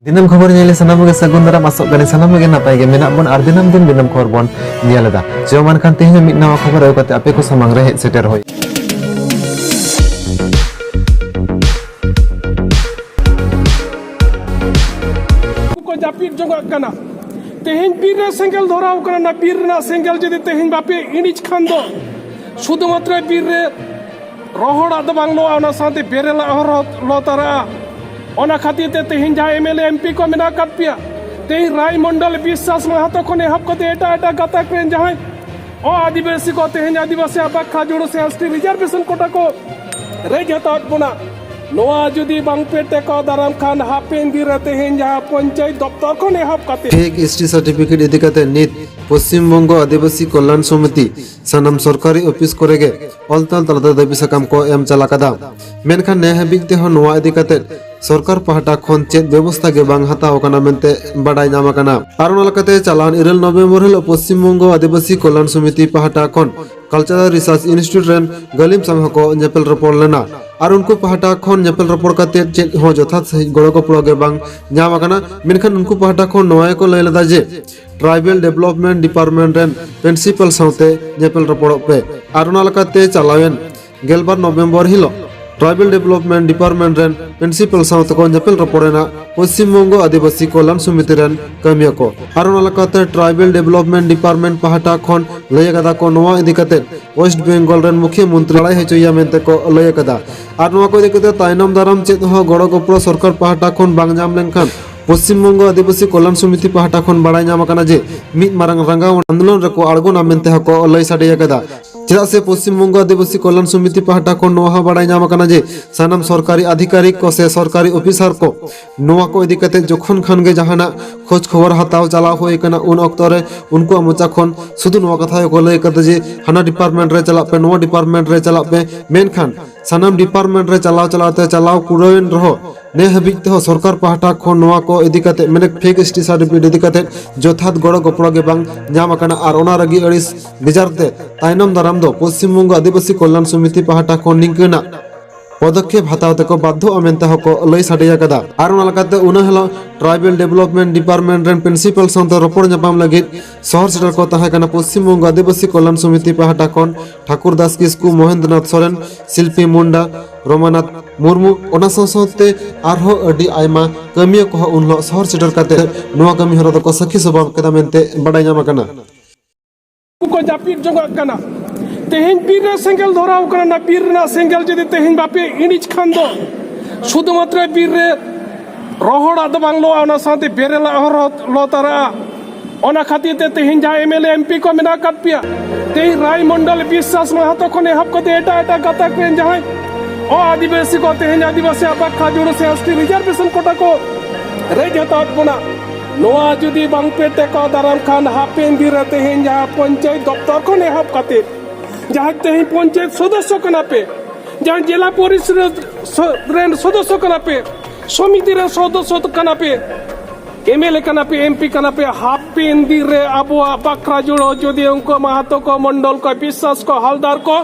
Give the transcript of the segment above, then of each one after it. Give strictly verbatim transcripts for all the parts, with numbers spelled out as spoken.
ᱫᱤᱱᱟᱹᱢ ᱠᱷᱚᱵᱚᱨ ᱧᱮᱞ ᱥᱟᱱᱟᱢ ᱜᱮ ᱥᱟᱹᱜᱩᱱ ᱫᱟᱨᱟᱢ, ᱟᱥᱚᱜ ᱠᱟᱹᱱᱟᱹᱧ ᱥᱟᱱᱟᱢ ᱜᱮ ᱱᱟᱯᱟᱭ ᱜᱮ ᱢᱮᱱᱟᱜ ᱵᱚᱱ ᱟᱨ ᱫᱤᱱᱟᱹᱢ ᱫᱤᱱ ᱫᱤᱱᱟᱹᱢ ᱠᱷᱚᱵᱚᱨ ᱵᱚᱱ ᱧᱮᱞ ᱮᱫᱟ᱾ ᱪᱚ ᱢᱟ ᱮᱱᱠᱷᱟᱱ ᱛᱮᱦᱮᱧ ᱦᱚᱸ ᱢᱤᱫ ᱱᱟᱣᱟ ᱠᱷᱚᱵᱚᱨ ᱟᱹᱜᱩ ᱠᱟᱛᱮ ᱟᱯᱮ ᱠᱚ ᱥᱟᱢᱟᱝ ᱨᱮ ᱦᱮᱡ ᱥᱮᱴᱮᱨ ᱦᱩᱭ᱾ ᱠᱚ ᱡᱟᱹᱯᱤᱫ ᱡᱚᱝᱟᱜ ᱠᱟᱱᱟ᱾ ᱛᱮᱦᱮᱧ ᱵᱤᱨ ᱨᱮ ᱥᱮᱸᱜᱮᱞ ᱫᱷᱚᱨᱟᱣ ᱠᱟᱱᱟ, ᱚᱱᱟ ᱵᱤᱨ ᱨᱮᱱᱟᱜ ᱥᱮᱸᱜᱮᱞ ᱡᱩᱫᱤ ᱛᱮᱦᱮᱧ ᱵᱟᱯᱮ ᱤᱬᱤᱡ ᱠᱷᱟᱱ ᱫᱚ ᱥᱩᱫᱷᱩ ᱢᱟᱛᱨᱚ ᱵᱤᱨ ᱨᱮ ᱨᱚᱦᱚᱲᱟᱜ ᱫᱚ ᱵᱟᱝ ᱞᱚᱜᱼᱟ, ᱚᱱᱟ ᱥᱟᱶᱛᱮ ᱵᱮᱨᱮᱞᱟᱜ ᱦᱚᱸ ᱨᱚ-, ᱞᱚ ᱛᱟᱨᱟᱜᱼᱟ᱾ ᱚᱱᱟ ᱠᱷᱟᱹᱛᱤᱨ ᱛᱮ ᱛᱮᱦᱮᱧ ᱡᱟᱦᱟᱸ M L A, M P ᱠᱚ ᱢᱮᱱᱟᱜ ᱟᱠᱟᱫ ᱯᱮᱭᱟ, ᱛᱮᱦᱮᱧ ᱨᱟᱭ ᱢᱚᱱᱰᱚᱞ ᱵᱤᱥᱥᱟᱥ ᱢᱟᱦᱟᱛᱚ ᱠᱷᱚᱱ ᱮᱦᱚᱵ ᱠᱟᱛᱮ ᱮᱴᱟᱜ ᱮᱴᱟᱜ ᱜᱟᱛᱟᱠ ᱨᱮᱱ ᱡᱟᱦᱟᱸᱭ ᱚ ᱟᱹᱫᱤᱵᱟᱹᱥᱤ ᱠᱚ ᱛᱮᱦᱮᱧ ᱟᱹᱫᱤᱵᱟᱹᱥᱤ ᱟᱵᱟᱠᱠᱷᱟ ᱡᱩᱲᱩ ᱥᱮ ᱮᱥ ᱴᱤ ᱨᱤᱡᱟᱨᱵᱷᱮᱥᱚᱱ ᱠᱳᱴᱟ ᱠᱚ ᱨᱮᱡ ᱦᱟᱛᱟᱣᱮᱫ ᱵᱚᱱᱟ, ᱱᱚᱣᱟ ᱡᱩᱫᱤ ᱵᱟᱝ ᱯᱮ ᱴᱮᱠᱟᱣ ᱫᱟᱨᱟᱢ ᱠᱷᱟᱱ ᱦᱟᱯᱮᱱ ᱫᱤᱱ ᱨᱮ ᱛᱮᱦᱮᱧ ᱡᱟᱦᱟᱸ ᱯᱚᱧᱪᱟᱭᱮᱛ ᱫᱚᱯᱛᱚᱨ ᱠᱷᱚᱱ ᱮᱦᱚᱵ ᱠᱟᱛᱮ ᱯᱷᱮᱠ ᱮᱥ ᱴᱤ ᱥᱟᱨᱴᱤᱯᱷᱤᱠᱮᱴ ᱤᱫᱤ ᱠᱟᱛᱮ ᱱᱤᱛ ᱯᱚᱥᱪᱤᱢ ᱵᱚᱝᱜᱚ ᱟᱹᱫᱤᱵᱟᱹᱥᱤ ᱠᱚᱞᱭᱟᱱ ᱥᱚᱢᱤᱛᱤ ᱥᱟᱱᱟᱢ ᱥᱚᱨᱠᱟᱨᱤ ᱚᱯᱷᱤᱥ ᱠᱚᱨᱮ ᱜᱮ ᱚᱞ ᱛᱚᱞ ᱛᱟᱞᱟᱛᱮ ᱫᱟᱹᱵᱤ ᱥᱟᱠᱟᱢ ᱠᱚ ᱮᱢ ᱪᱟᱞ ᱟᱠᱟᱫᱟ᱾ ᱢᱮᱱᱠᱷᱟᱱ ᱱᱮ ᱦᱟᱹᱵᱤᱡ ᱛᱮᱦᱚᱸ ᱱᱚᱣᱟ ᱤᱫᱤ ᱠᱟᱛᱮ ᱥᱚᱨᱠᱟᱨ ᱯᱟᱦᱴᱟ ᱠᱷᱚᱱ ᱪᱮᱫ ᱵᱮᱵᱚᱥᱛᱷᱟ ᱜᱮ ᱵᱟᱝ ᱦᱟᱛᱟᱣ ᱟᱠᱟᱱᱟ ᱢᱮᱱᱛᱮ ᱵᱟᱰᱟᱭ ᱧᱟᱢ ᱟᱠᱟᱱᱟ᱾ ᱟᱨ ᱚᱱᱟ ᱞᱮᱠᱟᱛᱮ ᱪᱟᱞᱟᱣᱮᱱ ᱤᱨᱟᱹᱞ ᱱᱚᱵᱷᱮᱢᱵᱚᱨ ᱦᱤᱞᱳᱜ ᱯᱚᱥᱪᱤᱢ ᱵᱚᱝᱜᱚ ᱟᱹᱫᱤᱵᱟᱹᱥᱤ ᱠᱚᱞᱭᱟᱱ ᱥᱚᱢᱤᱛᱤ ᱯᱟᱦᱴᱟ ᱠᱷᱚᱱ ᱠᱟᱞᱪᱟᱨᱟᱞ ᱨᱤᱥᱟᱨᱪ ᱤᱱᱥᱴᱤᱴᱭᱩᱴ ᱨᱮᱱ ᱜᱟᱹᱞᱤᱢ ᱥᱟᱶ ᱦᱚᱸᱠᱚ ᱧᱮᱯᱮᱞ ᱨᱚᱯᱚᱲ ᱞᱮᱱᱟ᱾ ᱟᱨ ᱩᱱᱠᱩ ᱯᱟᱦᱴᱟ ᱠᱷᱚᱱ ᱧᱮᱯᱮᱞ ᱨᱚᱯᱚᱲ ᱠᱟᱛᱮ ᱪᱮᱫ ᱦᱚᱸ ᱡᱚᱛᱷᱟᱛ ᱥᱟᱺᱦᱤᱡ ᱜᱚᱲᱚ ᱜᱚᱯᱚᱲᱚ ᱜᱮ ᱵᱟᱝ ᱧᱟᱢ ᱟᱠᱟᱱᱟ᱾ ᱢᱮᱱᱠᱷᱟᱱ ᱩᱱᱠᱩ ᱯᱟᱦᱴᱟ ᱠᱷᱚᱱ ᱱᱚᱣᱟ ᱜᱮᱠᱚ ᱞᱟᱹᱭ ᱞᱮᱫᱟ ᱡᱮ ᱴᱨᱟᱭᱵᱮᱞ ᱰᱮᱵᱷᱞᱚᱯᱢᱮᱱᱴ ᱰᱤᱯᱟᱨᱴᱢᱮᱱᱴ ᱨᱮᱱ ᱯᱨᱤᱱᱥᱤᱯᱟᱞ ᱥᱟᱶᱛᱮ ᱧᱮᱯᱮᱞ ᱨᱚᱯᱚᱲᱚᱜ ᱯᱮ᱾ ᱟᱨ ᱚᱱᱟ ᱞᱮᱠᱟᱛᱮ ᱪᱟᱞᱟᱣᱮᱱ ᱜᱮᱞᱵᱟᱨ ᱱᱚᱵᱷᱮᱢᱵᱚᱨ ᱦᱤᱞᱳᱜ ᱴᱨᱟᱭᱵᱮᱞ ᱰᱮᱵᱷᱞᱚᱯᱢᱮᱱᱴ ᱰᱤᱯᱟᱨᱴᱢᱮᱱᱴ ᱨᱮᱱ ᱯᱨᱤᱱᱥᱤᱯᱟᱞ ᱥᱟᱶ ᱛᱮᱠᱚ ᱧᱮᱯᱮᱞ ᱨᱚᱯᱚᱲ ᱮᱱᱟ ᱯᱚᱥᱪᱤᱢ ᱵᱚᱝᱜᱚ ᱟᱹᱫᱤᱵᱟᱹᱥᱤ ᱠᱚᱞᱭᱟᱱ ᱥᱚᱢᱤᱛᱤ ᱨᱮᱱ ᱠᱟᱹᱢᱤᱭᱟᱹ ᱠᱚ᱾ ᱟᱨ ᱚᱱᱟ ᱞᱮᱠᱟᱛᱮ ᱴᱨᱟᱭᱵᱮᱞ ᱰᱮᱵᱷᱞᱚᱯᱢᱮᱱᱴ ᱰᱤᱯᱟᱨᱴᱢᱮᱱᱴ ᱯᱟᱦᱴᱟ ᱠᱷᱚᱱ ᱞᱟᱹᱭ ᱟᱠᱟᱫᱟ ᱠᱚ, ᱱᱚᱣᱟ ᱤᱫᱤ ᱠᱟᱛᱮ ᱳᱭᱮᱥᱴ ᱵᱮᱝᱜᱚᱞ ᱨᱮᱱ ᱢᱩᱠᱷᱤᱭᱟᱹ ᱢᱚᱱᱛᱨᱤ ᱵᱟᱲᱟᱭ ᱦᱚᱪᱚᱭᱟ ᱢᱮᱱᱛᱮ ᱠᱚ ᱞᱟᱹᱭ ᱟᱠᱟᱫᱟ᱾ ᱟᱨ ᱱᱚᱣᱟ ᱠᱚ ᱤᱫᱤ ᱠᱟᱛᱮ ᱛᱟᱭᱱᱚᱢ ᱫᱟᱨᱟᱢ ᱪᱮᱫ ᱦᱚᱸ ᱜᱚᱲᱚ ᱜᱚᱯᱚᱲᱚ ᱥᱚᱨᱠᱟᱨ ᱯᱟᱦᱴᱟ ᱠᱷᱚᱱ ᱵᱟᱝ ᱧᱟᱢ ᱞᱮᱱᱠᱷᱟᱱ ᱯᱚᱥᱪᱤᱢ ᱵᱚᱝᱜᱚ ᱟᱹᱫᱤᱵᱟᱹᱥᱤ ᱠᱚᱞᱭᱟᱱ ᱥᱚᱢᱤᱛᱤ ᱯᱟᱦᱴᱟ ᱠᱷᱚᱱ ᱵᱟᱲᱟᱭ ᱧᱟᱢ ᱟᱠᱟᱱᱟ ᱡᱮ ᱢᱤᱫ ᱢᱟᱨᱟᱝ ᱨᱟᱸᱜᱟᱣ ᱟᱱᱫᱳᱞᱚᱱ ᱨᱮᱠᱚ ᱟᱬᱜᱚᱱᱟ ᱢᱮᱱᱛᱮ ᱦᱚᱸᱠᱚ ᱞᱟᱹᱭ ᱥᱟᱰᱮ ᱟᱠᱟᱫᱟ᱾ ᱪᱮᱫᱟᱜ ᱥᱮ ᱯᱚᱥᱪᱤᱢ ᱵᱚᱝᱜᱚ ᱟᱹᱫᱤᱵᱟᱹᱥᱤ ᱠᱚᱞᱭᱟᱱ ᱥᱚᱢᱤᱛᱤ ᱯᱟᱦᱴᱟ ᱠᱷᱚᱱ ᱱᱚᱣᱟ ᱦᱚᱸ ᱵᱟᱲᱟᱭ ᱧᱟᱢ ᱟᱠᱟᱱᱟ ᱡᱮ ᱥᱟᱱᱟᱢ ᱥᱚᱨᱠᱟᱨᱤ ᱟᱫᱷᱤᱠᱟᱨᱤᱠ ᱠᱚ ᱥᱮ ᱥᱚᱨᱠᱟᱨᱤ ᱚᱯᱷᱤᱥᱟᱨ ᱠᱚ ᱱᱚᱣᱟ ᱠᱚ ᱤᱫᱤ ᱠᱟᱛᱮ ᱡᱚᱠᱷᱚᱱ ᱠᱷᱟᱱ ᱜᱮ ᱡᱟᱦᱟᱱᱟᱜ ᱠᱷᱳᱡᱽ ᱠᱷᱚᱵᱚᱨ ᱦᱟᱛᱟᱣ ᱪᱟᱞᱟᱣ ᱦᱩᱭ ᱟᱠᱟᱱᱟ, ᱩᱱ ᱚᱠᱛᱚ ᱨᱮ ᱩᱱᱠᱩᱣᱟᱜ ᱢᱚᱪᱟ ᱠᱷᱚᱱ ᱥᱩᱫᱷᱩ ᱱᱚᱣᱟ ᱠᱟᱛᱷᱟ ᱜᱮᱠᱚ ᱞᱟᱹᱭ ᱟᱠᱟᱫᱟ ᱡᱮ ᱦᱟᱱᱟ ᱰᱤᱯᱟᱨᱴᱢᱮᱱᱴ ᱨᱮ ᱪᱟᱞᱟᱜ ᱯᱮ, ᱱᱚᱣᱟ ᱰᱤᱯᱟᱨᱴᱢᱮᱱᱴ ᱨᱮ ᱪᱟᱞᱟᱜ ᱯᱮ᱾ ᱢᱮᱱᱠᱷᱟᱱ ᱥᱟᱱᱟᱢ ᱰᱤᱯᱟᱨᱴᱢᱮᱱᱴ ᱨᱮ ᱪᱟᱞᱟᱣ ᱪᱟᱞᱟᱣ ᱛᱮ ᱪᱟᱞᱟᱣ ᱠᱩᱲᱟᱹᱣᱮᱱ ᱨᱮᱦᱚᱸ ᱱᱮ ᱦᱟᱹᱵᱤᱡ ᱛᱮᱦᱚᱸ ᱥᱚᱨᱠᱟᱨ ᱯᱟᱦᱴᱟ ᱠᱷᱚᱱ ᱱᱚᱣᱟ ᱠᱚ ᱤᱫᱤ ᱠᱟᱛᱮ, ᱢᱟᱱᱮ ᱯᱷᱮᱠ ᱮᱥ ᱴᱤ ᱥᱟᱨᱴᱤᱯᱷᱤᱠᱮᱴ ᱤᱫᱤ ᱠᱟᱛᱮ ᱡᱚᱛᱷᱟᱛ ᱜᱚᱲᱚ ᱜᱚᱯᱚᱲᱚ ᱜᱮ ᱵᱟᱝ ᱧᱟᱢ ᱟᱠᱟᱱᱟ᱾ ᱟᱨ ᱚᱱᱟ ᱨᱟᱹᱜᱤ ᱟᱹᱲᱤᱥ ᱵᱮᱡᱟᱨ ᱛᱮ ᱛᱟᱭᱱᱚᱢ ᱫᱟᱨᱟᱢ ᱫᱚ ᱯᱚᱥᱪᱤᱢ ᱵᱚᱝᱜᱚ ᱟᱹᱫᱤᱵᱟᱹᱥᱤ ᱠᱚᱞᱭᱟᱱ ᱥᱚᱢᱤᱛᱤ ᱯᱟᱦᱴᱟ ᱠᱷᱚᱱ ᱱᱤᱝᱠᱟᱹᱱᱟᱜ ᱯᱚᱫᱚᱠᱷᱮᱯ ᱦᱟᱛᱟᱣ ᱛᱮᱠᱚ ᱵᱟᱫᱷᱚᱜᱼᱟ ᱢᱮᱱᱛᱮ ᱦᱚᱸᱠᱚ ᱞᱟᱹᱭ ᱥᱟᱰᱮ ᱟᱠᱟᱫᱟ᱾ ᱟᱨ ᱚᱱᱟ ᱞᱮᱠᱟᱛᱮ ᱩᱱᱟᱹ ᱦᱤᱞᱳᱜ ᱴᱨᱟᱭᱵᱮᱞ ᱰᱮᱵᱷᱞᱚᱯᱢᱮᱱᱴ ᱰᱤᱯᱟᱨᱴᱢᱮᱱᱴ ᱨᱮᱱ ᱯᱨᱤᱱᱥᱤᱯᱟᱞ ᱥᱟᱶᱛᱮ ᱨᱚᱯᱚᱲ ᱧᱟᱯᱟᱢ ᱞᱟᱹᱜᱤᱫ ᱥᱚᱦᱚᱨ ᱥᱮᱴᱮᱨ ᱠᱚ ᱛᱟᱦᱮᱸ ᱠᱟᱱᱟ ᱯᱚᱥᱪᱤᱢ ᱵᱚᱝᱜᱚ ᱟᱹᱫᱤᱵᱟᱹᱥᱤ ᱠᱚᱞᱭᱟᱱ ᱥᱚᱢᱤᱛᱤ ᱯᱟᱦᱴᱟ ᱠᱷᱚᱱ ᱴᱷᱟᱠᱩᱨ ᱫᱟᱥ ᱠᱤᱥᱠᱩ, ᱢᱚᱦᱮᱱᱫᱨᱚᱱᱟᱛᱷ ᱥᱚᱨᱮᱱ, ᱥᱤᱞᱯᱤ ᱢᱩᱱᱰᱟ, ᱨᱚᱢᱟᱱᱟᱛᱷ ᱢᱩᱨᱢᱩ, ᱚᱱᱟ ᱥᱟᱶ ᱥᱟᱶᱛᱮ ᱟᱨᱦᱚᱸ ᱟᱹᱰᱤ ᱟᱭᱢᱟ ᱠᱟᱹᱢᱤᱭᱟᱹ ᱠᱚᱦᱚᱸ ᱩᱱ ᱦᱤᱞᱳᱜ ᱥᱚᱦᱚᱨ ᱥᱮᱴᱮᱨ ᱠᱟᱛᱮ ᱱᱚᱣᱟ ᱠᱟᱹᱢᱤ ᱦᱚᱨᱟ ᱫᱚᱠᱚ ᱥᱟᱹᱠᱷᱤ ᱥᱚᱵᱷᱟ ᱠᱮᱫᱟ ᱢᱮᱱᱛᱮ ᱵᱟᱰᱟᱭ ᱧᱟᱢ ᱟᱠᱟᱱᱟ᱾ ᱠᱚ ᱡᱟᱹᱯᱤᱫ ᱡᱚᱝᱟᱜ ᱠᱟᱱᱟ᱾ ᱛᱮᱦᱮᱧ ᱵᱤᱨ ᱨᱮ ᱥᱮᱸᱜᱮᱞ ᱫᱷᱚᱨᱟᱣ ᱠᱟᱱᱟ᱾ ᱚᱱᱟ ᱵᱤᱨ ᱨᱮᱱᱟᱜ ᱥᱮᱸᱜᱮᱞ ᱡᱩᱫᱤ ᱛᱮᱦᱮᱧ ᱵᱟᱯᱮ ᱤᱬᱤᱡ ᱠᱷᱟᱱ ᱫᱚ ᱥᱩᱫᱷᱩ ᱢᱟᱛᱨᱚ ᱵᱤᱨ ᱨᱮ ᱨᱚᱦᱚᱲᱟᱜ ᱫᱚ ᱵᱟᱝ ᱞᱚᱜᱼᱟ, ᱚᱱᱟ ᱥᱟᱶᱛᱮ ᱵᱮᱨᱮᱞᱟᱜ ᱦᱚᱸ ᱨᱚ- ᱞᱚ ᱛᱟᱨᱟᱜᱼᱟ᱾ ᱚᱱᱟ ᱠᱷᱟᱹᱛᱤᱨ ᱛᱮ ᱛᱮᱦᱮᱧ ᱡᱟᱦᱟᱸ M L A M P ᱠᱚ ᱢᱮᱱᱟᱜ ᱟᱠᱟᱫ ᱯᱮᱭᱟ, ᱛᱮᱦᱮᱧ ᱨᱟᱭ ᱢᱚᱱᱰᱚᱞ ᱵᱤᱥᱥᱟᱥ ᱢᱟᱦᱟᱛᱚ ᱠᱷᱚᱱ ᱮᱦᱚᱵ ᱠᱟᱛᱮ ᱮᱴᱟᱜ ᱮᱴᱟᱜ ᱜᱟᱛᱟᱠ ᱨᱮᱱ ᱡᱟᱦᱟᱸᱭ ᱚ ᱟᱹᱫᱤᱵᱟᱹᱥᱤ ᱠᱚ ᱛᱮᱦᱮᱧ ᱟᱹᱫᱤᱵᱟᱹᱥᱤ ᱟᱵᱟᱠ ᱠᱷᱟᱡᱩᱲ ᱥᱮ ᱮᱥ ᱴᱤ ᱨᱤᱡᱟᱨᱵᱷᱮᱥᱚᱱ ᱠᱳᱴᱟ ᱠᱚ ᱨᱮᱡ ᱦᱟᱛᱟᱣ ᱵᱚᱱᱟ, ᱱᱚᱣᱟ ᱡᱩᱫᱤ ᱵᱟᱝ ᱯᱮ ᱴᱮᱠᱟᱣ ᱫᱟᱨᱟᱢ ᱠᱷᱟᱱ ᱦᱟᱯᱮᱱ ᱫᱤᱱ ᱨᱮ ᱛᱮᱦᱮᱧ ᱡᱟᱦᱟᱸ ᱯᱚᱧᱪᱟᱭᱮᱛ ᱫᱚᱯᱛᱚᱨ ᱠᱷᱚᱱ ᱮᱦᱚᱵ ᱠᱟᱛᱮ ᱡᱟᱦᱟᱸ ᱛᱮᱦᱮᱧ ᱯᱚᱧᱪᱟᱭᱮᱛ ᱥᱚᱫᱚᱥᱥᱚ ᱠᱟᱱᱟ ᱯᱮ, ᱡᱟᱦᱟᱸ ᱡᱮᱞᱟ ᱯᱚᱨᱤᱥᱚᱫ ᱨᱮᱱ ᱥᱚᱫᱚᱥᱥᱚ ᱠᱟᱱᱟ ᱯᱮ, ᱥᱚᱢᱤᱛᱤ ᱨᱮᱱ ᱥᱚᱫᱚᱥᱥᱚ ᱠᱟᱱᱟ ᱯᱮ, ᱮᱢ ᱮᱞ ᱮ ᱠᱟᱱᱟ ᱯᱮ, ᱮᱢ ᱯᱤ ᱠᱟᱱᱟ ᱯᱮ, ᱦᱟᱯᱮᱱ ᱫᱤᱱ ᱨᱮ ᱟᱵᱚᱣᱟᱜ ᱵᱟᱠᱷᱨᱟ ᱡᱩᱲᱟᱹ ᱡᱩᱫᱤ ᱩᱱᱠᱩ ᱢᱟᱦᱟᱛᱚ ᱠᱚ, ᱢᱚᱱᱰᱚᱞ ᱠᱚ, ᱵᱤᱥᱥᱟᱥ ᱠᱚ, ᱦᱟᱞᱫᱟᱨ ᱠᱚ,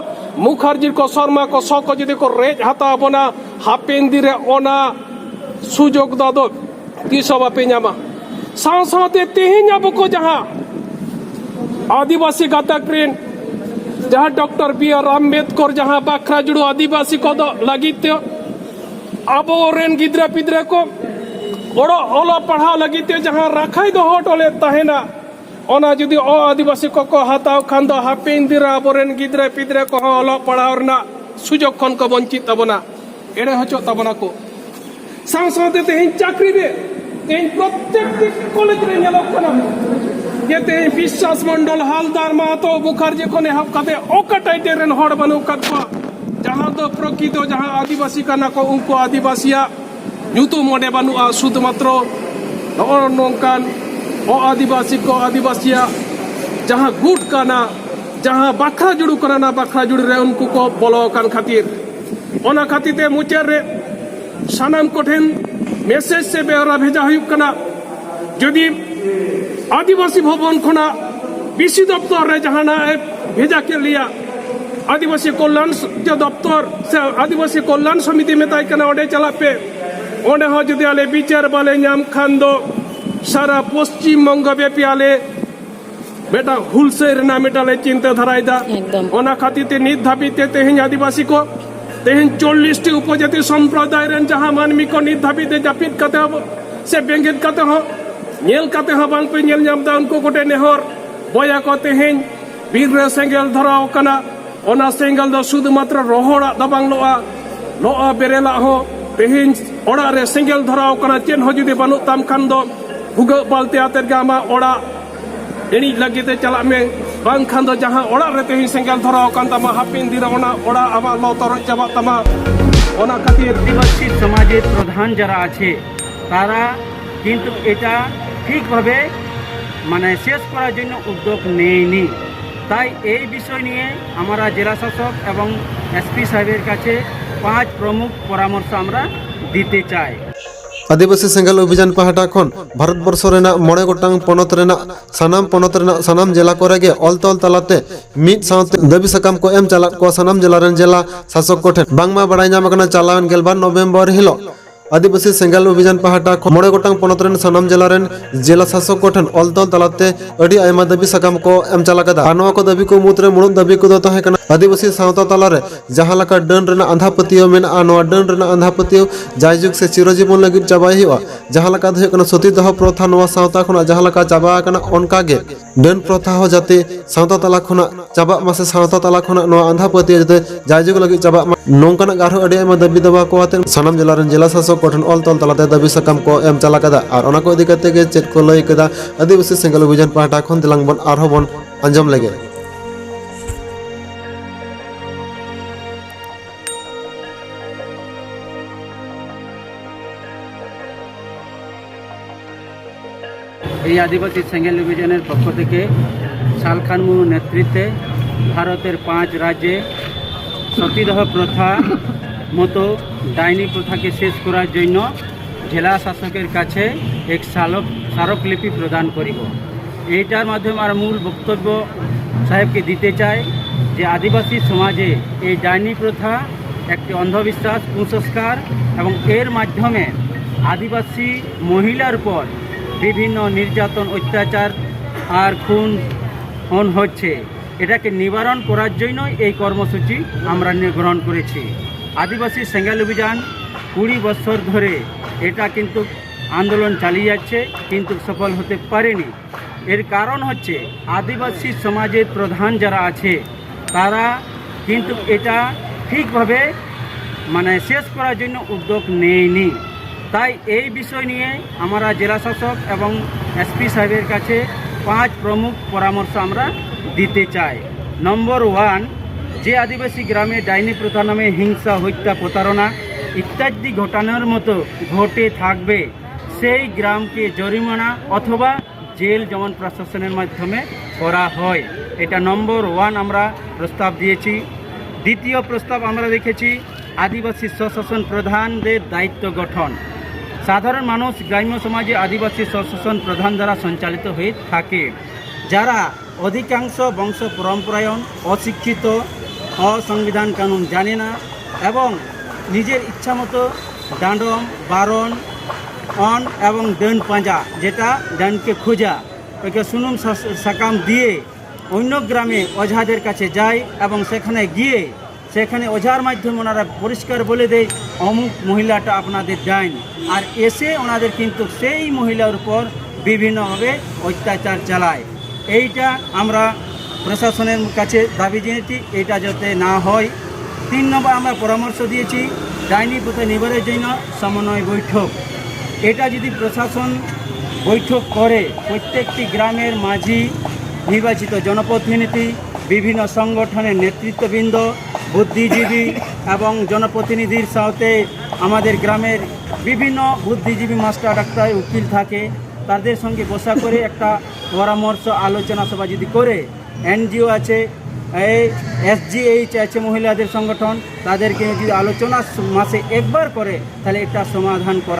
ᱢᱩᱠᱷᱟᱨᱡᱤ ᱠᱚ, ᱥᱚᱨᱢᱟ ᱠᱚ, ᱥᱚ ᱠᱚ ᱡᱩᱫᱤ ᱠᱚ ᱨᱮᱡ ᱦᱟᱛᱟᱣ ᱵᱚᱱᱟ, ᱦᱟᱯᱮᱱ ᱫᱤᱱ ᱨᱮ ᱚᱱᱟ ᱥᱩᱡᱳᱜᱽ ᱫᱚ ᱟᱫᱚ ᱛᱤᱥ ᱦᱚᱸ ᱵᱟᱯᱮ ᱧᱟᱢᱟ᱾ ᱥᱟᱶ ᱥᱟᱶᱛᱮ ᱛᱮᱦᱮᱧ ᱟᱵᱚ ᱠᱚ ᱡᱟᱦᱟᱸ ᱟᱹᱫᱤᱵᱟᱹᱥᱤ ᱜᱟᱛᱟᱠ ᱨᱮᱱ ᱡᱟᱦᱟᱸ ᱰᱚᱠᱴᱚᱨ ᱵᱤ ᱟᱨ ᱟᱢᱵᱮᱫᱠᱚᱨ ᱡᱟᱦᱟᱸ ᱵᱟᱠᱷᱨᱟ ᱡᱩᱲᱩ ᱟᱹᱫᱤᱵᱟᱹᱥᱤ ᱠᱚᱫᱚ ᱞᱟᱹᱜᱤᱫ ᱛᱮ ᱟᱵᱚ ᱨᱮᱱ ᱜᱤᱫᱽᱨᱟᱹ ᱯᱤᱫᱽᱨᱟᱹ ᱠᱚ ᱚᱞᱚᱜ ᱚᱞᱚᱜ ᱯᱟᱲᱦᱟᱣ ᱞᱟᱹᱜᱤᱫ ᱛᱮ ᱡᱟᱦᱟᱸ ᱨᱟᱠᱷᱟᱭ ᱫᱚᱦᱚ ᱦᱚᱴᱚ ᱞᱮᱫ ᱛᱟᱦᱮᱱᱟ, ᱚᱱᱟ ᱡᱩᱫᱤ ᱚ ᱟᱹᱫᱤᱵᱟᱹᱥᱤ ᱠᱚᱠᱚ ᱦᱟᱛᱟᱣ ᱠᱷᱟᱱ ᱫᱚ ᱦᱟᱯᱮᱱ ᱫᱤᱱ ᱨᱮ ᱟᱵᱚᱨᱮᱱ ᱜᱤᱫᱽᱨᱟᱹ ᱯᱤᱫᱽᱨᱟᱹ ᱠᱚᱦᱚᱸ ᱚᱞᱚᱜ ᱯᱟᱲᱦᱟᱣ ᱨᱮᱱᱟᱜ ᱥᱩᱡᱳᱜᱽ ᱠᱷᱚᱱ ᱠᱚ ᱵᱚᱧᱪᱤᱛ ᱛᱟᱵᱚᱱᱟ, ᱮᱲᱮ ᱦᱚᱪᱚᱜ ᱛᱟᱵᱚᱱᱟ ᱠᱚ᱾ ᱥᱟᱶ ᱥᱟᱶᱛᱮ ᱛᱮᱦᱮᱧ ᱪᱟᱹᱠᱨᱤ ᱨᱮ ᱛᱮᱦᱮᱧ ᱯᱨᱚᱛᱮᱠᱴᱤ ᱠᱚᱞᱮᱡᱽ ᱨᱮ ᱧᱮᱞᱚᱜ ᱠᱟᱱᱟ ᱡᱮ ᱛᱮᱦᱮᱧ ᱵᱤᱥᱥᱟᱥ ᱢᱚᱱᱰᱚᱞ, ᱦᱟᱞᱫᱟᱨ, ᱢᱟᱦᱟᱛᱚ, ᱢᱩᱠᱷᱟᱨᱡᱤ ᱠᱷᱚᱱ ᱮᱦᱚᱵ ᱠᱟᱛᱮ ᱚᱠᱟ ᱴᱟᱭᱴᱮᱞ ᱨᱮᱱ ᱦᱚᱲ ᱵᱟᱹᱱᱩᱜ ᱟᱠᱟᱫ ᱠᱚᱣᱟ, ᱡᱟᱦᱟᱸ ᱫᱚ ᱯᱨᱚᱠᱤᱛᱚ ᱡᱟᱦᱟᱸ ᱟᱹᱫᱤᱵᱟᱹᱥᱤ ᱠᱟᱱᱟ ᱠᱚ ᱩᱱᱠᱩ ᱟᱹᱫᱤᱵᱟᱹᱥᱤᱭᱟᱜ ᱧᱩᱛᱩᱢ ᱚᱸᱰᱮ ᱵᱟᱹᱱᱩᱜᱼᱟ᱾ ᱥᱩᱫᱷᱩ ᱢᱟᱛᱨᱚ ᱱᱚᱜᱼᱚ ᱱᱚᱝᱠᱟᱱ ᱚ ᱟᱹᱫᱤᱵᱟᱹᱥᱤ ᱠᱚ ᱟᱹᱫᱤᱵᱟᱹᱥᱤᱭᱟᱜ ᱡᱟᱦᱟᱸ ᱜᱩᱴ ᱠᱟᱱᱟ, ᱡᱟᱦᱟᱸ ᱵᱟᱠᱷᱨᱟ ᱡᱩᱲᱩ ᱠᱟᱱᱟ, ᱚᱱᱟ ᱵᱟᱠᱷᱨᱟ ᱡᱩᱲᱩ ᱨᱮ ᱩᱱᱠᱩ ᱠᱚ ᱵᱚᱞᱚ ᱟᱠᱟᱱ ᱠᱷᱟᱹᱛᱤᱨ᱾ ᱚᱱᱟ ᱠᱷᱟᱹᱛᱤᱨ ᱛᱮ ᱢᱩᱪᱟᱹᱫ ᱨᱮ ᱥᱟᱱᱟᱢ ᱠᱚᱴᱷᱮᱱ ᱢᱮᱥᱮᱡᱽ ᱥᱮ ᱵᱮᱣᱨᱟ ᱵᱷᱮᱡᱟ ᱦᱩᱭᱩᱜ ᱠᱟᱱᱟ, ᱡᱩᱫᱤ ᱟᱹᱫᱤᱵᱟᱹᱥᱤ ᱵᱷᱚᱵᱚᱱ ᱠᱷᱚᱱᱟᱜ ᱵᱤᱥᱤ ᱫᱚᱯᱛᱚᱨ ᱨᱮ ᱡᱟᱦᱟᱱᱟᱜ ᱮ ᱵᱷᱮᱡᱟ ᱠᱮᱫ ᱞᱮᱭᱟ, ᱟᱹᱫᱤᱵᱟᱹᱥᱤ ᱠᱚᱞᱭᱟᱱ ᱥ-, ᱡᱮ ᱫᱚᱯᱛᱚᱨ ᱥᱮ ᱟᱹᱫᱤᱵᱟᱹᱥᱤ ᱠᱚᱞᱭᱟᱱ ᱥᱚᱢᱤᱛᱤ ᱢᱮᱛᱟᱭ ᱠᱟᱱᱟ, ᱚᱸᱰᱮ ᱪᱟᱞᱟᱜ ᱯᱮ᱾ ᱚᱸᱰᱮ ᱦᱚᱸ ᱡᱩᱫᱤ ᱟᱞᱮ ᱵᱤᱪᱟᱹᱨ ᱵᱟᱞᱮ ᱧᱟᱢ ᱠᱷᱟᱱ ᱫᱚ ᱥᱟᱨᱟ ᱯᱚᱥᱪᱤᱢ ᱵᱚᱝᱜᱚ ᱵᱮᱯᱤ ᱟᱞᱮ ᱢᱤᱫᱴᱟᱝ ᱦᱩᱞᱥᱟᱹᱭ ᱨᱮᱱᱟᱜ ᱢᱤᱫᱴᱟᱝ ᱞᱮ ᱪᱤᱱᱛᱟᱹ ᱫᱷᱟᱨᱟᱭᱮᱫᱟ᱾ ᱮᱠᱫᱚᱢ᱾ ᱚᱱᱟ ᱠᱷᱟᱹᱛᱤᱨ ᱛᱮ ᱱᱤᱛ ᱫᱷᱟᱹᱵᱤᱡ ᱛᱮ ᱛᱮᱦᱮᱧ ᱟᱹᱫᱤᱵᱟᱹᱥᱤ ᱠᱚ, ᱛᱮᱦᱮᱧ ᱪᱚᱞᱞᱤᱥ ᱴᱤ ᱩᱯᱚᱡᱟᱹᱛᱤ ᱥᱚᱢᱯᱨᱚᱫᱟᱭ ᱨᱮᱱ ᱡᱟᱦᱟᱸ ᱢᱟᱹᱱᱢᱤ ᱠᱚ ᱱᱤᱛ ᱫᱷᱟᱹᱵᱤᱡ ᱛᱮ ᱡᱟᱹᱯᱤᱫ ᱠᱟᱛᱮ ᱦᱚᱸ ᱥᱮ ᱵᱮᱸᱜᱮᱫ ᱠᱟᱛᱮ ᱦᱚᱸ, ᱧᱮᱞ ᱠᱟᱛᱮ ᱦᱚᱸ ᱵᱟᱝ ᱯᱮ ᱧᱮᱞ ᱧᱟᱢ ᱮᱫᱟ, ᱩᱱᱠᱩ ᱠᱚᱴᱷᱮᱱ ᱱᱮᱦᱚᱨ, ᱵᱚᱭᱦᱟ ᱠᱚ, ᱛᱮᱦᱮᱧ ᱵᱤᱨ ᱨᱮ ᱥᱮᱸᱜᱮᱞ ᱫᱷᱚᱨᱟᱣ ᱟᱠᱟᱱᱟ, ᱚᱱᱟ ᱥᱮᱸᱜᱮᱞ ᱫᱚ ᱥᱩᱫᱷᱩ ᱢᱟᱛᱨᱚ ᱨᱚᱦᱚᱲᱟᱜ ᱫᱚ ᱵᱟᱝ ᱞᱚᱜᱼᱟ, ᱞᱚᱜᱼᱟ ᱵᱮᱨᱮᱞᱟᱜ ᱦᱚᱸ᱾ ᱛᱮᱦᱮᱧ ᱚᱲᱟᱜ ᱨᱮ ᱥᱮᱸᱜᱮᱞ ᱫᱷᱚᱨᱟᱣ ᱟᱠᱟᱱᱟ, ᱪᱮᱫ ᱦᱚᱸ ᱡᱩᱫᱤ ᱵᱟᱹᱱᱩᱜ ᱛᱟᱢ ᱠᱷᱟᱱ ᱫᱚ ᱵᱷᱩᱜᱟᱹᱜ ᱵᱟᱹᱞᱛᱤ ᱟᱛᱮᱫ ᱜᱮ ᱟᱢᱟᱜ ᱚᱲᱟᱜ ᱤᱬᱤᱡ ᱞᱟᱹᱜᱤᱫ ᱛᱮ ᱪᱟᱞᱟᱜ ᱢᱮ, ᱵᱟᱝᱠᱷᱟᱱ ᱫᱚ ᱡᱟᱦᱟᱸ ᱚᱲᱟᱜ ᱨᱮ ᱛᱮᱦᱮᱧ ᱥᱮᱸᱜᱮᱞ ᱫᱷᱚᱨᱟᱣ ᱟᱠᱟᱱ ᱛᱟᱢᱟ, ᱦᱟᱯᱮᱱ ᱫᱤᱱ ᱨᱮ ᱚᱱᱟ ᱚᱲᱟᱜ ᱟᱢᱟᱜ ᱞᱚ ᱛᱚᱨᱚᱡ ᱪᱟᱵᱟᱜ ᱛᱟᱢᱟ᱾ ᱚᱱᱟ ᱠᱷᱟᱹᱛᱤᱨ ᱟᱹᱫᱤᱵᱟᱹᱥᱤ সমাজের প্রধান যারা আছে, তারা কিন্তু এটা ঠিকভাবে মানে শেষ করার জন্য উদ্যোগ নেয়নি। তাই এই বিষয় নিয়ে আমরা জেলা শাসক এবং এসপি সাহেবের কাছে পাঁচ প্রমুখ পরামর্শ আমরা দিতে চাই। ᱟᱹᱫᱤᱵᱟᱹᱥᱤ ᱥᱮᱸᱜᱮᱞ ᱚᱵᱷᱤᱡᱟᱱ ᱯᱟᱦᱴᱟ ᱠᱷᱚᱱ ᱵᱷᱟᱨᱚᱛ ᱵᱚᱨᱥᱚ ᱨᱮᱱᱟᱜ ᱢᱚᱬᱮ ᱜᱚᱴᱟᱝ ᱯᱚᱱᱚᱛ ᱨᱮᱱᱟᱜ ᱥᱟᱱᱟᱢ ᱯᱚᱱᱚᱛ ᱨᱮᱱᱟᱜ ᱥᱟᱱᱟᱢ ᱡᱮᱞᱟ ᱠᱚᱨᱮ ᱜᱮ ᱚᱞ ᱛᱚᱞ ᱛᱟᱞᱟᱛᱮ ᱢᱤᱫ ᱥᱟᱶᱛᱮ ᱫᱟᱹᱵᱤ ᱥᱟᱠᱟᱢ ᱠᱚ ᱮᱢ ᱪᱟᱞᱟᱫ ᱠᱚᱣᱟ ᱥᱟᱱᱟᱢ ᱡᱮᱞᱟ ᱨᱮᱱ ᱡᱮᱞᱟ ᱥᱟᱥᱚᱠ ᱠᱚᱴᱷᱮᱱ᱾ ᱵᱟᱝᱢᱟ ᱵᱟᱲᱟᱭ ᱧᱟᱢ ᱟᱠᱟᱱᱟ, ᱪᱟᱞᱟᱣᱮᱱ ᱜᱮᱞᱵᱟᱨ ᱱᱚᱵᱷᱮᱢᱵᱚᱨ ᱦᱤᱞᱳᱜ ᱟᱹᱫᱤᱵᱟᱹᱥᱤ ᱥᱮᱸᱜᱮᱞ ᱚᱵᱷᱤᱡᱟᱱ ᱯᱟᱦᱴᱟ ᱠᱷᱚᱱ ᱢᱚᱬᱮ ᱜᱚᱴᱟᱝ ᱯᱚᱱᱚᱛ ᱨᱮᱱ ᱥᱟᱱᱟᱢ ᱡᱮᱞᱟ ᱨᱮᱱ ᱡᱮᱞᱟ ᱥᱟᱥᱚᱠ ᱠᱚᱴᱷᱮᱱ ᱚᱞ ᱛᱚᱞ ᱛᱟᱞᱟᱛᱮ ᱟᱹᱰᱤ ᱟᱭᱢᱟ ᱫᱟᱹᱵᱤ ᱥᱟᱠᱟᱢ ᱠᱚ ᱮᱢ ᱪᱟᱞ ᱟᱠᱟᱫᱟ᱾ ᱟᱨ ᱱᱚᱣᱟ ᱠᱚ ᱫᱟᱹᱵᱤ ᱠᱚ ᱢᱩᱫᱽᱨᱮ ᱢᱩᱬᱩᱫ ᱫᱟᱹᱵᱤ ᱠᱚᱫᱚ ᱛᱟᱦᱮᱸ ᱠᱟᱱᱟ ᱟᱹᱫᱤᱵᱟᱹᱥᱤ ᱥᱟᱶᱛᱟ ᱛᱟᱞᱟᱨᱮ ᱡᱟᱦᱟᱸ ᱞᱮᱠᱟ ᱰᱟᱹᱱ ᱨᱮᱱᱟᱜ ᱟᱸᱫᱷᱟ ᱯᱟᱹᱛᱭᱟᱹᱣ ᱢᱮᱱᱟᱜᱼᱟ, ᱱᱚᱣᱟ ᱰᱟᱹᱱ ᱨᱮᱱᱟᱜ ᱟᱸᱫᱷᱟ ᱯᱟᱹᱛᱭᱟᱹᱣ ᱡᱟᱭᱡᱩᱜᱽ ᱥᱮ ᱪᱤᱨᱚᱡᱤᱵᱚᱱ ᱞᱟᱹᱜᱤᱫ ᱪᱟᱵᱟᱭ ᱦᱩᱭᱩᱜᱼᱟ᱾ ᱡᱟᱦᱟᱸ ᱞᱮᱠᱟ ᱫᱚ ᱦᱩᱭᱩᱜ ᱠᱟᱱᱟ ᱥᱚᱛᱤ ᱫᱟᱦᱚ ᱯᱨᱚᱛᱷᱟ ᱱᱚᱣᱟ ᱥᱟᱶᱛᱟ ᱠᱷᱚᱱᱟᱜ ᱡᱟᱦᱟᱸ ᱞᱮᱠᱟ ᱪᱟᱵᱟ ᱟᱠᱟᱱᱟ, ᱚᱱᱠᱟ ᱜᱮ ᱰᱟᱹᱱ ᱯᱨᱚᱛᱷᱟ ᱦᱚᱸ ᱡᱟᱛᱮ ᱥᱟᱶᱛᱟ ᱛᱟᱞᱟ ᱠᱷᱚᱱᱟᱜ ᱪᱟᱵᱟᱜ ᱢᱟ ᱥᱮ ᱥᱟᱶᱛᱟ ᱛᱟᱞᱟ ᱠᱷᱚᱱᱟᱜ ᱱᱚᱣᱟ ᱟᱸᱫᱷᱟ ᱯᱟᱹᱛᱭᱟᱹᱣ ᱡᱟᱛᱮ ᱡᱟᱭᱡᱩᱜᱽ ᱞᱟᱹᱜᱤᱫ ᱪᱟᱵᱟᱜ ᱢᱟ, ᱱᱚᱝᱠᱟᱱᱟᱜ ᱟᱨᱦᱚᱸ ᱟᱹᱰᱤ ᱟᱭᱢᱟ ᱫᱟᱹᱵᱤ ᱫᱟᱵᱟ ᱠᱚ ᱟᱛᱮ ᱥᱟᱱᱟᱢ ᱡᱮᱞᱟ ᱨᱮᱱ ᱡᱮᱞᱟ ᱥᱟᱥᱚᱠ ᱠᱚᱴᱷᱮᱱ ᱚᱞ ᱛᱚᱞ ᱛᱟᱞᱟᱛᱮ ᱫᱟᱹᱵᱤ ᱥᱟᱠᱟᱢ ᱠᱚ ᱮᱢ ᱪᱟᱞ ᱟᱠᱟᱫᱟ᱾ ᱟᱨ ᱚᱱᱟ ᱠᱚ ᱤᱫᱤ ᱠᱟᱛᱮ ᱜᱮ ᱪᱮᱫ ᱠᱚ ᱞᱟᱹᱭ ᱠᱮᱫᱟ ᱟᱹᱫᱤᱵᱟᱹᱥᱤ ᱥᱮᱸᱜᱮᱞ ᱚᱵᱷᱤᱡᱟᱱ ᱯᱟᱦᱴᱟ ᱠᱷᱚᱱ, ᱛᱮᱞᱟᱝ ᱵᱚᱱ ᱟᱨᱦᱚᱸ ᱵᱚᱱ ᱟᱸᱡᱚᱢ ᱞᱮᱜᱮ᱾ এই আদিবাসী সেঙ্গেল অভিযানের পক্ষ থেকে শালখান মুর্মুর নেতৃত্বে ভারতের পাঁচ রাজ্যে সতীদাহ প্রথা মতো ডাইনি প্রথাকে শেষ করার জন্য জেলা শাসকের কাছে এক স্মারক স্মারকলিপি প্রদান করিব। এইটার মাধ্যমে আমরা মূল বক্তব্য সাহেবকে দিতে চাই যে আদিবাসী সমাজে এই ডাইনি প্রথা একটি অন্ধবিশ্বাস, কুসংস্কার এবং এর মাধ্যমে আদিবাসী মহিলার উপর বিভিন্ন নির্যাতন, অত্যাচার আর খুন হন হচ্ছে। এটাকে নিবারণ করার জন্যই এই কর্মসূচি আমরা নি- গ্রহণ করেছি। আদিবাসী সেঙ্গেল অভিযান কুড়ি বছর ধরে এটা কিন্তু আন্দোলন চালিয়ে যাচ্ছে, কিন্তু সফল হতে পারেনি। এর কারণ হচ্ছে আদিবাসী সমাজের প্রধান যারা আছে তারা কিন্তু এটা ঠিকভাবে মানে শেষ করার জন্য উদ্যোগ নেয়নি। তাই এই বিষয় নিয়ে আমরা জেলা শাসক এবং এসপি সাহেবের কাছে পাঁচ প্রমুখ পরামর্শ আমরা দিতে চাই। নম্বর ওয়ান, যে আদিবাসী গ্রামে ডাইনি প্রথা নামে হিংসা, হত্যা, প্রতারণা ইত্যাদি ঘটানোর মতো ঘটে থাকবে, সেই গ্রামকে জরিমানা অথবা জেল যেমন প্রশাসনের মাধ্যমে করা হয়। এটা নম্বর ওয়ান আমরা প্রস্তাব দিয়েছি। দ্বিতীয় প্রস্তাব আমরা রেখেছি আদিবাসী স্বশাসন প্রধানদের দায়িত্ব গঠন। সাধারণ মানুষ গ্রাম্য সমাজে আদিবাসী স্বশাসন প্রধান দ্বারা সঞ্চালিত হয়ে থাকে, যারা অধিকাংশ বংশ পরম্পরায়ণ, অশিক্ষিত, অসংবিধান কানুন জানে না এবং নিজের ইচ্ছা মতো ডাঁডম, বারণ, অন এবং ডান পাঁজা, যেটা ডানকে খোঁজা, ওইকে সুনুম সা- সাকাম দিয়ে অন্য গ্রামে ওঝাদের কাছে যায় এবং সেখানে গিয়ে সেখানে ওঝার মাধ্যমে ওনারা পরিষ্কার বলে দেয়, অমুক মহিলাটা আপনাদের ডাইন। আর এসে ওনাদের কিন্তু সেই মহিলার উপর বিভিন্নভাবে অত্যাচার চালায়। এইটা আমরা প্রশাসনের কাছে দাবি জানিয়েছি, এটা যাতে না হয়। তিন নম্বর আমরা পরামর্শ দিয়েছি ডাইনি প্রথা নিবারণের জন্য সমন্বয় বৈঠক। এটা যদি প্রশাসন বৈঠক করে, প্রত্যেকটি গ্রামের মাঝি, নির্বাচিত জনপ্রতিনিধি, বিভিন্ন সংগঠনের নেতৃত্ববৃন্দ, বুদ্ধিজীবী এবং জনপ্রতিনিধির সাথে আমাদের গ্রামের বিভিন্ন বুদ্ধিজীবী, মাস্টার, ডাক্তার, উকিল থাকে, তাদের সঙ্গে বসা করে একটা পরামর্শ আলোচনা সভা যদি করে, এনজিও আছে, এই এসজিএইচ আছে মহিলাদের সংগঠন, তাদেরকে যদি আলোচনা মাসে একবার করে, তাহলে একটা সমাধান করা